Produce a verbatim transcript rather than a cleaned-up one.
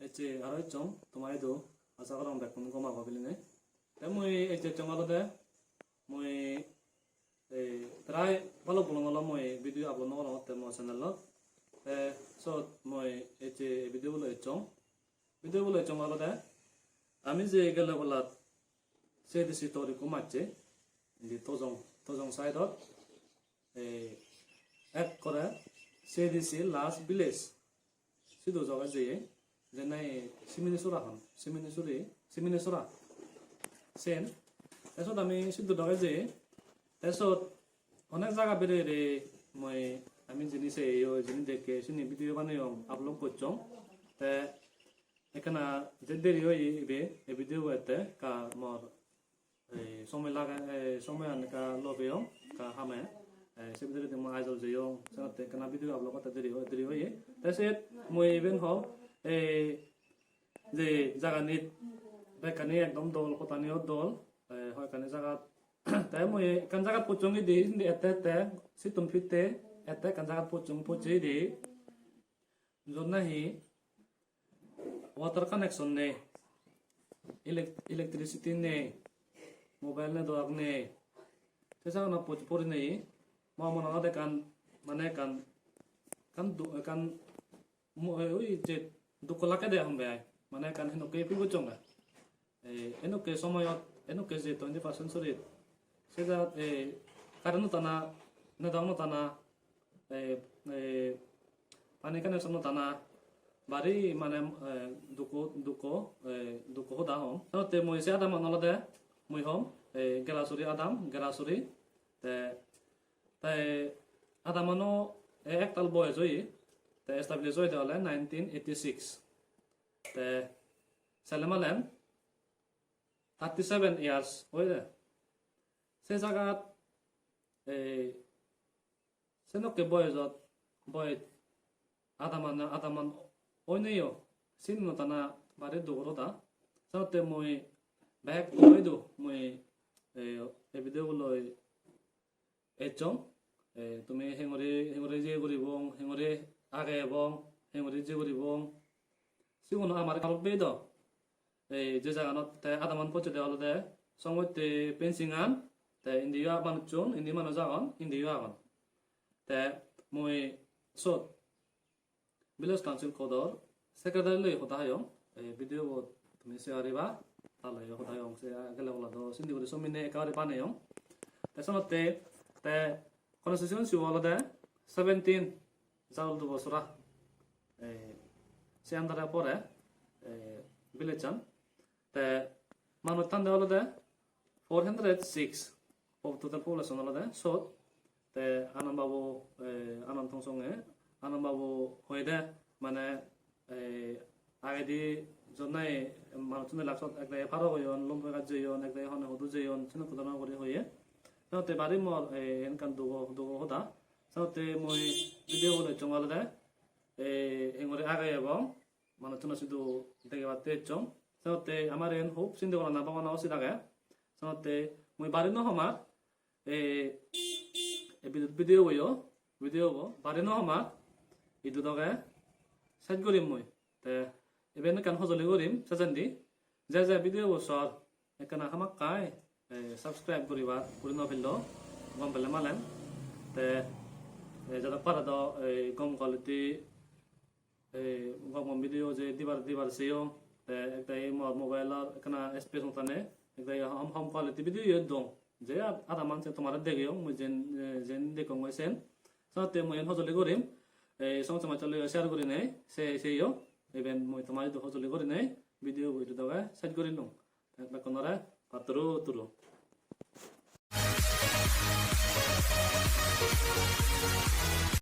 Ecche aro ecchong toma idu, asa gorong bekkun gom ago bilinei. Te mui ecche ecchong olode mui ei prai balok bolong olo mui video upload no gorongotte mo channelot. Te sot mui ecche ei video bo loi ecchong. Video bo loi ecchong olode ami je gelle bolat C D C tor ikko macche indi Tojong, Tojong side ot, ei ekkore C D C last village. Sidu joge jeye, je nahi Simini Sora hon, Simini Suri, Simini Sora. Sen. Te sot ami sidu doge jeye. Te sot onek jaga bere bere mui ami jini seyo, jini dekke, sini video baneyong, upload gocchong. Te ekkana je deri oye ibe, ei video bo ette ka mor ei somoy laga, ei somoyan ekka lobeyong, ekka hame. Ei se bidiredi mui Aizawl jeyong, senotte ekkana video upload gotte deri oye, deri oye. Te siyot mui iben hom, ei je jaganit bekkani ekdom dol, pottaniyo dol, ei hoyekkani jagat. Te mui ekkan jagat pocchong idi, sindi ette ette, sittun pitte, ette ekkan jagat pocchong, pocche idi. Jiyot nahi water connection nei, elec-, electricity nei, mobile network nei. Se jaganot poj-, porinei mo monanot ekkan, mane ekkan, ekkan du-, ekkan mo-, oi je dukko lakke de hon be ai. Mane ekkan henokke feel gocchonge. Ei, enukke somoyot, enukke je twenty-first century-t, se jagat, ei, current-o tana, network-o tana, ei, ei, pani connection-o tana, bari mane, eh, dukko, dukko, eh, dukko hoda hom. Senotte mui se adaman olode, mui hom, ei, Gerasuri adam, Gerasuri, te, te adamano, eh, ektal boyos oye, te establish oyede ole nineteen eighty-six. Te sele malen thirty seven years oyede. Se jagat ei senokke boyojot, boyoj adaman, adaman oineyo, sini no tana bari dugor hoda. Senotte mui bek oidu mui ei, ei video bo loi ejjong. Eh, tumi hengori, hengori je guribong, hengori age ebong, hengori je guribong, sigun amar karot bej do. Ei je jaganot te adaman pocchede olode songotte fencing an, te indiyo manuchun, indi manuj agon, indiyo agon. Te mui sot Village Council Code-or secretary loi hoda hoyong, ei video bo tumi sei pariba, ta loi hoda hoyong, se gele ola do sindi guri somine ekka guri baneyong. Te senotte te constituency olode seventeen, Jadul Dugo Sora, ei se under-e pore, ei village-an. Te manuj thande olode four hundred six, po-, total population olode sot. Te Anand Babu, eh, Anand Tongsong-e, Anand Babu hoide, mane, eh, agedi jot nahi manuchune laksot ekdagi Paro jeyon, Lumboi Gaj jeyon, ekdagi hone hudu jeyon, senokke dhoronor guri hoye. Senotte bari mor, eh, ekkan dugo, dugo hoda. Senotte mui video bo loi ecchong olode, eh, hengori age ebong manuchune sidu degebatte ecchong. Senotte amar iyen hub sindi gorana bhabana usit age. Senotte mui bari no homar, ei, ei video, video bo yo, video bo bari no homar, idu doge sej gurim mui. Te iben ekkan hojoli gurim sejendi. Je je video bo sor, ekkana hamakkai, eh, subscribe guribar, guri no pello, gom pele malen. Te, eh, jadok pare do, eh, gom quality, eh, gom gom video je dibar, dibar seyo. Te ekdagi mo-, mobile-or ekkana space no tane, ekdagi hom, hom quality video yo dong. Je ad-, adaman se tomare degeyong, mui jen, eh, jen dekkongoi sen. Senotte mui iyen hojoli gurim, eh, song somajjoloi share gurinei, se, seyo. Iben mui tomare idu hojoli gurinei, video bo idu doge sej gurilung. Te bekkunore patturu turu.